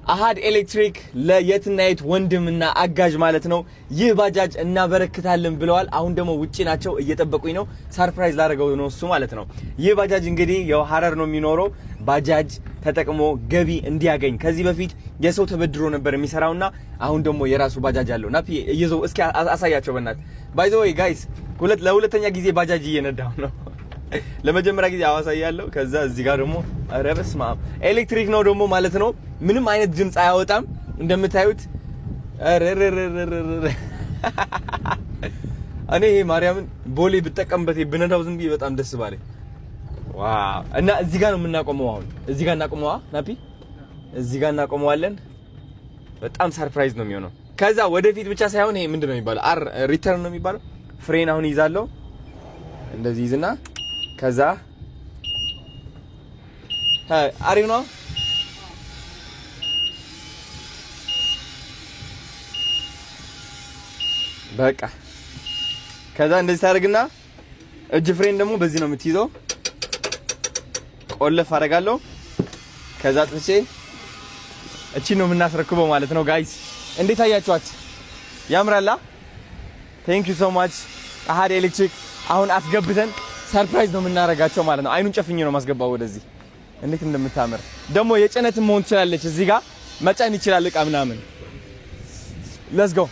አሃድ ኤሌክትሪክ ለየትና የት ወንድምና አጋዥ ማለት ነው። ይህ ባጃጅ እናበረክታለን ብለዋል። አሁን ደግሞ ውጪ ናቸው፣ እየጠበቁኝ ነው። Surprise ላደረገው ነው እሱ ማለት ነው። ይህ ባጃጅ እንግዲህ ያው ሀረር ነው የሚኖረው። ባጃጅ ተጠቅሞ ገቢ እንዲያገኝ ከዚህ በፊት የሰው ተበድሮ ነበር የሚሰራውና አሁን ደግሞ የራሱ ባጃጅ አለው። ናፒ እየዘው እስኪ አሳያቸው በእናት። By the way guys፣ ለሁለተኛ ጊዜ ባጃጅ እየነዳው ነው። ለመጀመሪያ ጊዜ አዋሳ እያለሁ፣ ከዛ እዚህ ጋር ደግሞ ኧረ በስመ አብ፣ ኤሌክትሪክ ነው ደግሞ ማለት ነው። ምንም አይነት ድምፅ አያወጣም እንደምታዩት። ኧረ እኔ ይሄ ማርያምን ቦሌ ብጠቀምበት ብነዳው ዝም ብዬ በጣም ደስ ባለኝ። Wow! እና እዚህ ጋር ነው የምናቆመው። አሁን እዚህ ጋር እናቆመዋ ናፒ፣ እዚህ ጋር እናቆመዋለን። በጣም surprise ነው የሚሆነው። ከዛ ወደፊት ብቻ ሳይሆን ይሄ ምንድን ነው የሚባለው? R return ነው የሚባለው። ፍሬን አሁን ይዛለሁ፣ እንደዚህ ይዝና ከዛ አሪፍ ነው። በቃ ከዛ እንደዚህ ታደርግና እጅ ፍሬን ደግሞ በዚህ ነው የምትይዘው። ቆለፍ አደርጋለሁ። ከዛ ጥቼ እቺ ነው የምናስረክበው ማለት ነው። Guys፣ እንዴት አያችኋት? ያምራላ። Thank you so much አሃድ ኤሌክትሪክ። አሁን አስገብተን surprise ነው የምናደርጋቸው ማለት ነው። አይኑን ጨፍኜ ነው ማስገባው ወደዚህ። እንዴት እንደምታምር ደግሞ፣ የጭነትም መሆን ትችላለች። እዚህ ጋር መጫን ይችላል እቃ ምናምን። Let's go.